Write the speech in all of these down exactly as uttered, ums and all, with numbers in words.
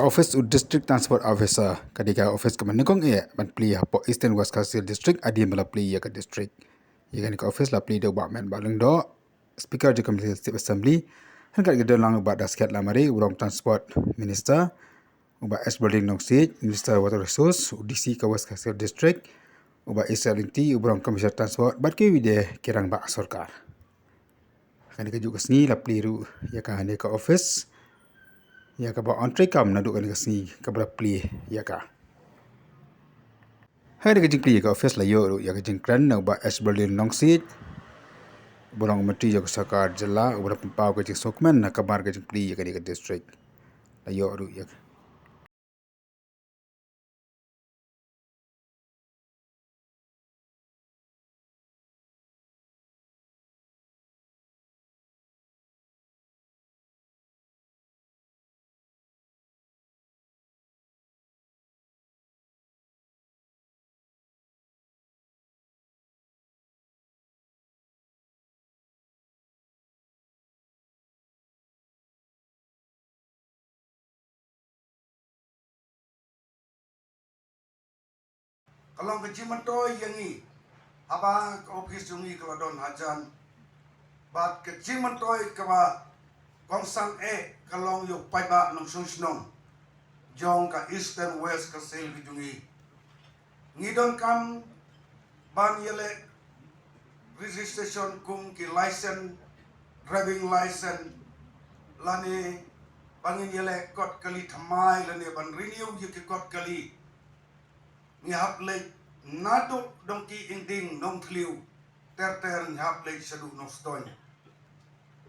Office u District Transport Officer ka dei ka office kaba nyngkong eh ban plie hapoh Eastern West Khasi Hills District hadien ba la plie ïa ka district. Ïa kane ka office la plie da u Bah Metbah Lyngdoh, Speaker jong ka Meghalaya State Assembly, ryngkat ka don lang u Bah Daskhet Lamare, u rong Transport Minister, u Bah S Berlin Nongsiej, Minister Water Resource, u D C ka West Khasi Hills District, u Bah Israel Lyngdoh, u rong Commissioner Transport, bad kiwei de ki rangbah sorkar. Kane ka juh ka sngi la plie ruh ïa kane ka office ïa kaba yn treikam naduh kane ka sngi kaba la plie ïa ka. Ha kane ka jingplie ïa ka office la ïoh ruh ïa ka jingkren na u Bah S Berlin Nongsiej, uba long u Myntri jong ka Sorkar Jylla, uba la pynpaw ka jingsngewkmen ha ka mar ka jingplie ïa kane ka district. La ïoh ruh ïa ka Ka long ka jingmyntoi ïa ngi haba ka ophis jong ngi ka la don hajan. Bad ka jingmyntoi kaba kongsan eh ka long ïa u paidbah nongshong shnong jong ka Eastern West Khasi Hills ka jong ngi. Ngi donkam ban ïaleh registration kum ki license, driving license, lane ban ngin ïaleh kot kali thymmai lane ban renew ïa ki kot kali. Ngi hap leit naduh Dongki Ingding Nongthliew ter ter ngi hap leit shaduh Nongstoiñ.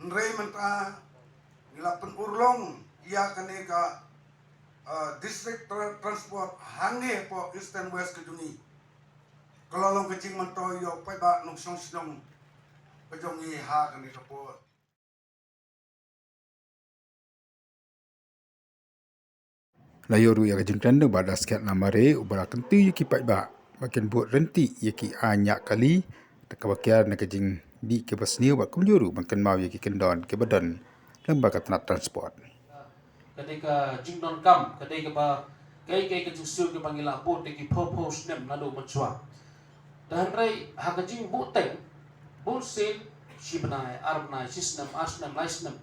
Hynrei mynta ngi la pynurlong ïa kane ka, ah, district tra-, transport hangne hapoh Eastern West ka jong ngi. Ka la long ka jingmyntoi ïa u paidbah nongshong shnong ka jong ngi ha kane ka por. La ïoh ruh ïa ka jingkren na u Bah Daskhet Lamare, uba la kyntu ïa ki paidbah ba kin bud ryntih ïa ki aiñ ñiah kali, da kaba kiar na ka jingdih kaba sniew bad kumjuh ruh ban kynmaw ïa ki kyndon kiba don lyngba ka tnat transport. Ka dei ka jingdonkam, ka dei kaba kaei kaei ka jingsiew kaba ngi la bud da ki phew phew snem naduh mynshuwa. Te hynrei ha ka jingbuhteng, bun sien, shi bnai, ar bnai, shi snem, ar snem, lai snem,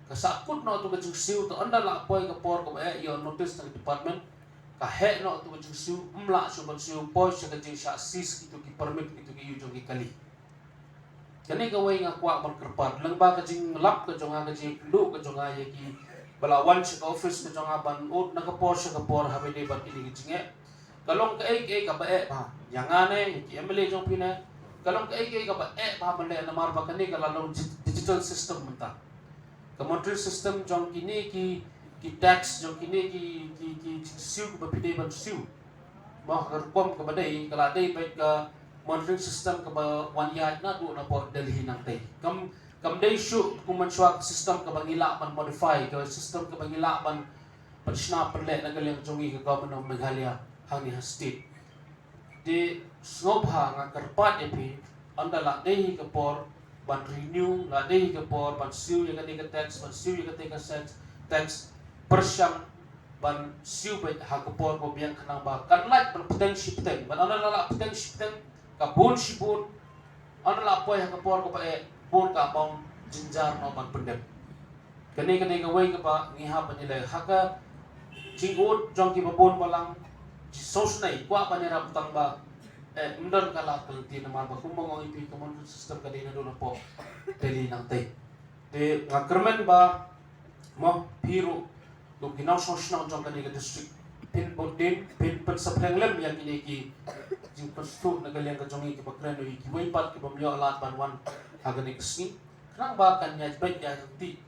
ka sahkut noh tu ka jingsiew, te ynda la poi ka por kaba eh ïoh notice na ka department, ka heh noh tu ka jingsiew, ym lah shuh ban siew, poi sha ka jingshah seize kitu ki permit, kitu ki ïuh jong ki kali. Kane kawei nga kwah ban kyrpad lyngba ka jinglap ka jong nga, ka jingkynduh ka jong nga ïa kiba la wan sha ka office ka jong nga ban ud na ka por sha ka por haba ïadei bad kine ki jingeh. Ka long kaei kaei kaba eh bha ïa nga ne ïa ki M L A jong phi ne, ka long kaei kaei kaba eh bha ban leh namar ba kane ka la long dig-, digital system mynta. Ka monitoring system jong kine ki, ki tax, jong kine ki, ki, ki jingsiew kiba phi dei ban siew. Mo, ka rukom kaba dei, ka la dei beit ka monitoring system kaba wan ïaid naduh napoh Delhi nangtei. Kam, kam dei shuh kum mynshuwa ka system kaba ngi lah ban modify, ka system kaba ngi lah ban pynshna pynleh na ka liang jong ngi ka Government of Meghalaya hangne ha state. Te sngewbha nga kyrpad ïa phi, ynda la dei hi ka por ban renew, la dei hi ka por ban siew ïa kane ka tax, ban siew ïa kane ka tax, tax pyrshang ban siew beit ha ka por ba biang khnang ba kan lait ban bteng shi bteng, ban ynda la lah bteng shi bteng, ka bun shi bun, ynda la poi ha ka por kaba eh, bun ka amount jynjar noh ban pyndep. Kane, kane kawei kaba ngi hap ban ïaleh ha ka jingud jong kiba bun balang, jingsngewsynei kwah ban ïarap tang ba, eh, ym don ka lad ka lynti namar ba kumba nga ong ïa phi ka monitoring system ka dei naduh napoh Delhi nangtei. Te nga kyrmen ba mo phi ruh, ruh ki nongshong shnong jong kane ka district, phin bud dien, phin pynsaphriang lem ïa kine ki jingpynthut na ka liang ka jong ngi kiba kren ïa kiwei pat kibym ïoh lad ban wan ha kane ka sngi. Khnang ba kan ïaid beit ïaid ryntih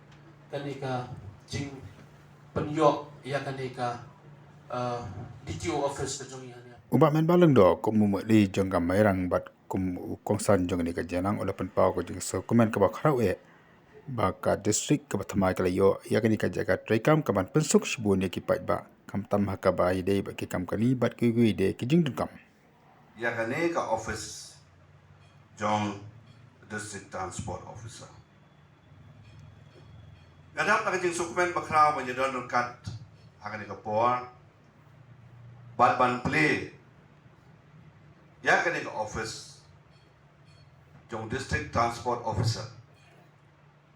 kane ka jingpynïoh ïa kane ka, eh, D T O office ka jong ngi hangne. U Bah Metbah Lyngdoh kum u M L A jong ka Mairang bad kum u kongsan jong kane ka jingrang u la pynpaw ka jingsngewkmen kaba khraw eh ba ka district kaba thymmai ka la ïoh ïa kane ka jaka treikam kaban pynsuk shibun ïa ki paidbah, khamtam ha kaba ïadei bad ki kam kali bad kiwei de ki jingdonkam. Ïa kane ka office jong District Transport Officer. Nga dap da ka jingsngewkmen bakhraw ban ïadon ryngkat ha kane ka por bad ban plie ïa kane ka office jong District Transport Officer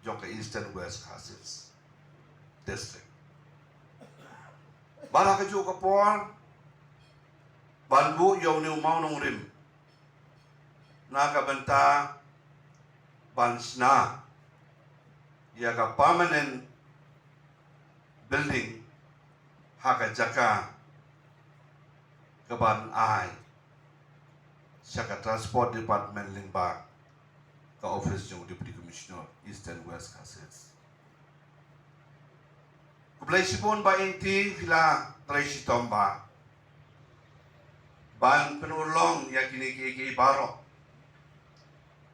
jong ka Eastern West Khasi Hills District. Bad ha kajuh ka por ban buh ïa une u mawnongrim na ka bynta ban shna ïa ka permanent building ha ka jaka kaban ai sha ka Transport Department lyngba ka office jong Deputy Commissioner Eastern West Khasi Hills. Khublei shibun Bah Ingti, phi la trei shitom bah ban pynurlong ïa kine kiei kiei baroh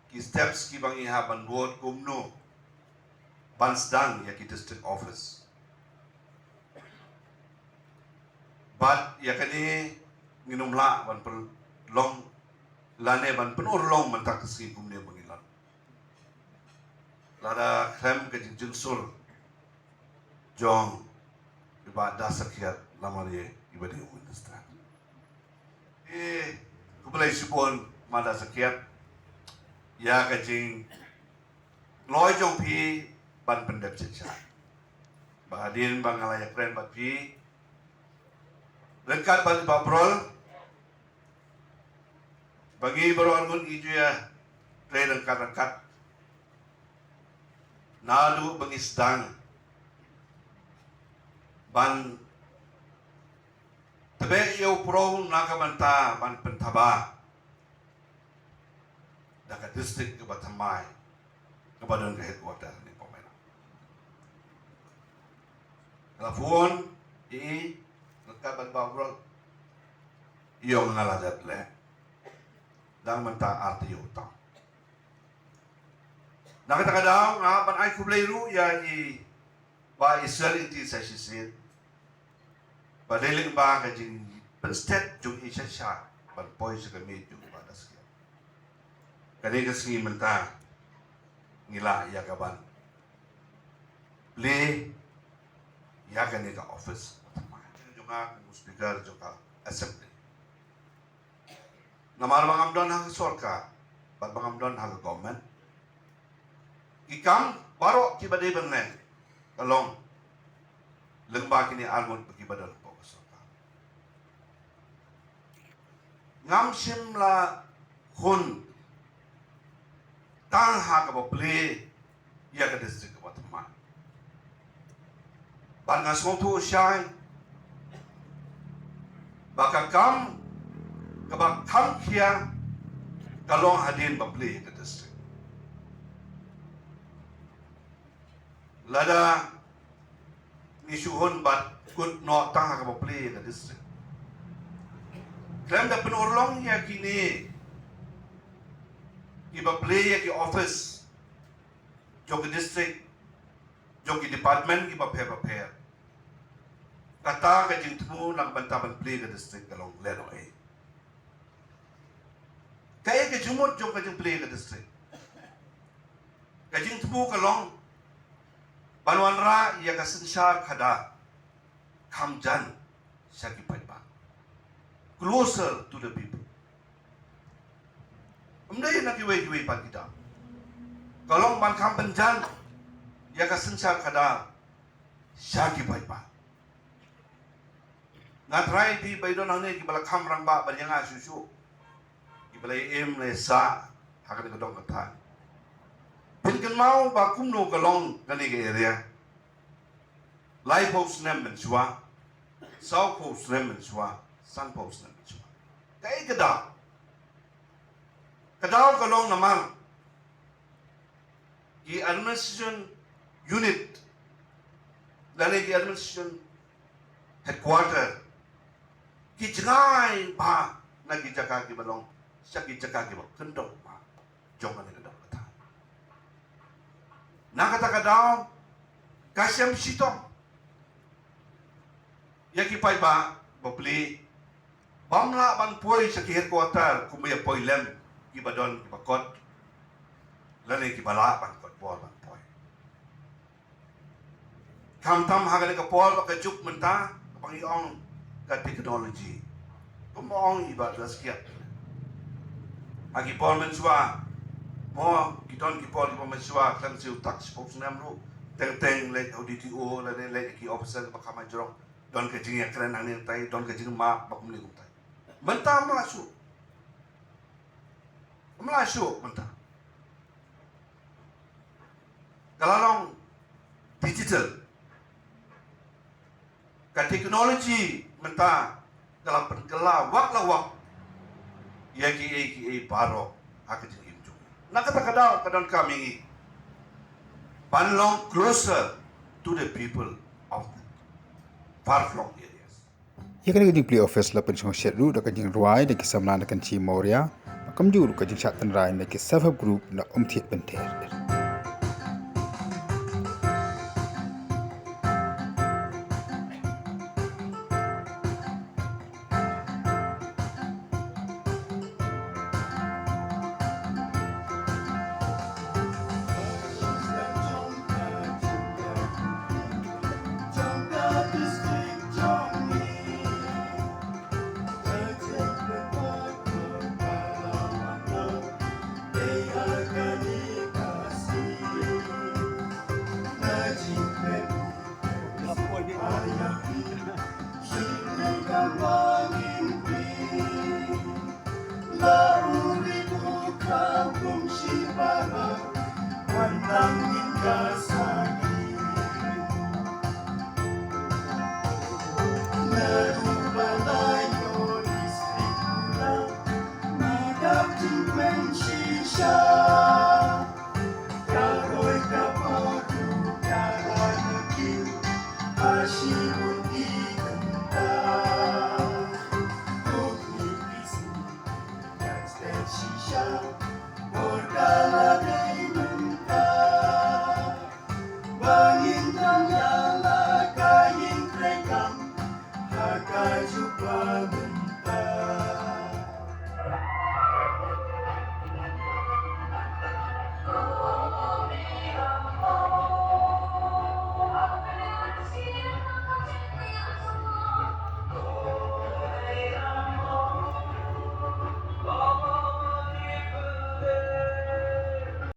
ki steps kiba ngi hap ban bud kumno ban sdang ïa ki district office. Bad ïa kane ngin ym lah ban pynlong lane ban pynurlong mynta ka sngi kumne ba ngi lah. Lada khlem ka jingjynsur jong i Bah Dasakhiat Lamare iba dei u minister. Eh, khublei shibun Bah Dasakhiat ïa ka jingloi jong phi ban pyndep shisha. Ba hadien ba nga la ïakren bad phi ryngkat bad i Bah Brol, ba ngi baroh arngut ngi ju ïa trei ryngkat ryngkat naduh ba ngi sdang ban tbeh ïa u prong na ka bynta ban pynthaba da ka district kaba thymmai kaba don ka headquarter ni pamela. Ka la phone i ryngkat bad Bah Brol, ïong nga la dep leh. Dang mynta ar taïew tam. Na kata ka daw nga ban ai khublei ruh ïa i Bah Israel Ingti sa shisien. Ba dei lyngba ka jingpynstet jong i shisha ban poi sha ka miej jong i Bah Dasakhiat. Kane ka sngi mynta ngi lah ïa ka ban plie ïa kane ka office jong nga kum u speaker jong ka assembly. Namar ba ngam don ha ka sorkar bad ba ngam don ha ka government, ki kam baroh kiba dei ban leh ka long lyngba kine arngut ba kiba don hapoh ka sorkar. Ngam shym la hun tang ha kaba plie ïa ka district kaba thymmai. Bad nga sngewthuh shai ba ka kam kaba kham khia ka long hadien ba plie ïa ka district. Lada ngi shu hun bad kut noh tang ha kaba plie ïa ka district, khlem da pynurlong ïa kine kiba plie ïa ki office jong ki district, jong ki department kiba pher ba pher, kata ka jingthmu na ka bynta ban plie ka district ka long lehnohei. Kaei ka jingmut jong ka jingplie ka district? Ka jingthmu ka long ban wanrah ïa ka synshar khadar kham jan sha ki paidbah, closer to the people. Ym dei na kiwei kiwei pat ki daw. Ka long ban kham pynjan ïa ka synshar khadar sha ki paidbah. Nga trai phi ba i don hangne kiba la kham rangbah bad ïa nga shuh shuh, kiba la im la sah ha kane ka dong ka thaiñ. Phin kynmaw ba kumno ka long kane ka area. Laiphew snem mynshuwa, sawphew snem mynshuwa, sanphew snem mynshuwa. Kaei ka daw? Ka daw ka long namar ki administration unit lane ki administration headquarter ki jngai bha na ki jaka kiba long sha ki jaka kiba kyndong bha jong kane ka dong ka thaiñ. Na kata ka daw ka shem shitom ïa ki paidbah ba plie bym lah ban poi sha ki headquarter kumba ïa poi lem kiba don kiba kot lane kiba lah ban kot bor ban poi. Khamtam ha kane ka por ba ka juk mynta Pang i ong ka technology. Pang ong i ba da skiat. Ha ki por mynshuwa. Mo ki don ki por ki por mynshuwa khlem siew tak spokesman ruh. Teng teng leit ha D T O lane leit ki officer ba kham jrong. Don ka jingïakren hangne tai, don ka jingmap ba kumne kumtai. Mynta ma shu. Ym lah shuh mynta. Ka la long digital. Ka technology mynta ka la pynkylla wak la wak ïa kiei kiei baroh ha ka jingim jong ngi. Na kata ka daw ka donkam ïa ngi ban long closer to the people of the far flung areas. Ïa kane ka jingplie office la pynshong shet ruh da ka jingrwai da ki samla na Kynshi Mawria, ba kumjuh ruh ka jingshah tynrai na ki self help group na Umthied Bynther.